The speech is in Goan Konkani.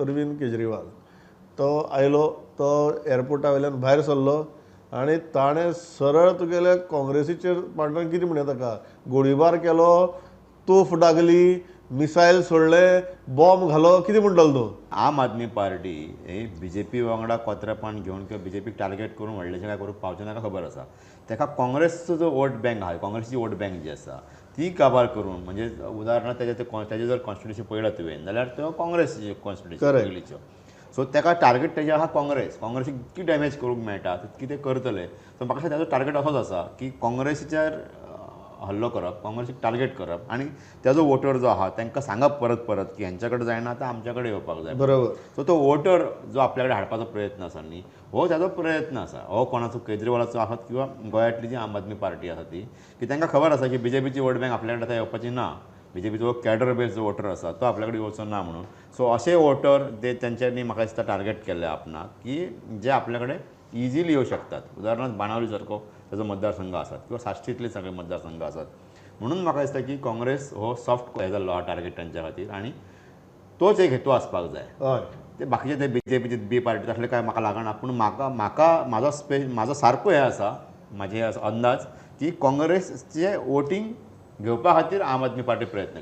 अरविंद केजरीवाल. तो आयलो, तो एअरपोर्टा वयल्यान भायर सरलो आनी ताणें सरळ तुगेल्या काँग्रेसीचेर पार्टनर कितें म्हणया ताका, गोळीबार केलो, तोफ डागली, मिसायल सोडले, बॉम्ब घालो, कितें म्हणटलो तूं? आम आदमी पार्टी ही बीजेपी वांगडा कोत्रेपण घेवन किंवा बीजेपीक टार्गेट करून व्हडलेशें काय करूंक पावचें ना, खबर आसा ताका. काँग्रेसचो जो वोट बँक आहा, काँग्रेसची वोट बँक जी आसा ती काबार करून, म्हणजे उदाहरणार्थ तेजे जर कॉन्स्टिट्युशन पळयलां तुवें जाल्यार त्यो काँग्रेसची कॉन्स्टिट्युशन पयलींच्यो. सो ताका टार्गेट तेजें आहा काँग्रेस. काँग्रेसीक कितकी डॅमेज करूंक मेळटा तितकी ते करतले. सो म्हाका दिसता ताजो टार्गेट असोच आसा की काँग्रेसीचेर हल्लो करप, काँग्रेसीक टार्गेट करप आनी ताजो वोटर जो आहा तांकां सांगप परत परत की हेंच्या कडेन जायना, आतां आमच्या कडेन येवपाक जाय. सो तो वोटर जो आपल्या कडेन हाडपाचो प्रयत्न आसा न्ही, हो ताजो प्रयत्न आसा. हो कोणाचो, केजरीवालाचो आसत किंवा गोंयांतली जी आम आदमी पार्टी आसा ती, की तांकां खबर आसा की बीजेपीची वोट बँक आपल्या कडेन आतां येवपाची ना, बीजेपीचो कॅडर बेज जो वोटर आसा तो आपल्या कडेन येवचो ना म्हणून. सो अशे वोटर ते तेंच्यांनी म्हाका दिसता टार्गेट केल्ले आपणाक की जे आपल्या कडेन इजिली येवं शकतात. उदाहरणार्थ बाणावली सारको ताजो मतदारसंघ आसात किंवा साश्टींतले सगळे मतदारसंघ आसात. म्हणून म्हाका दिसता की काँग्रेस हो सॉफ्ट हे जाल्लो आहा टार्गेट तांच्या खातीर आनी तोच एक हेतू आसपाक जाय. ते बाकीचे ते बीजेपीचे बी पार्टी तसले काय म्हाका लागना, पूण म्हाका म्हाका म्हाजो स्पे म्हाजो सारको हे आसा, म्हाजे अंदाज की काँग्रेसचे वोटींग घेवपा खातीर आम आदमी पार्टी प्रयत्न करता.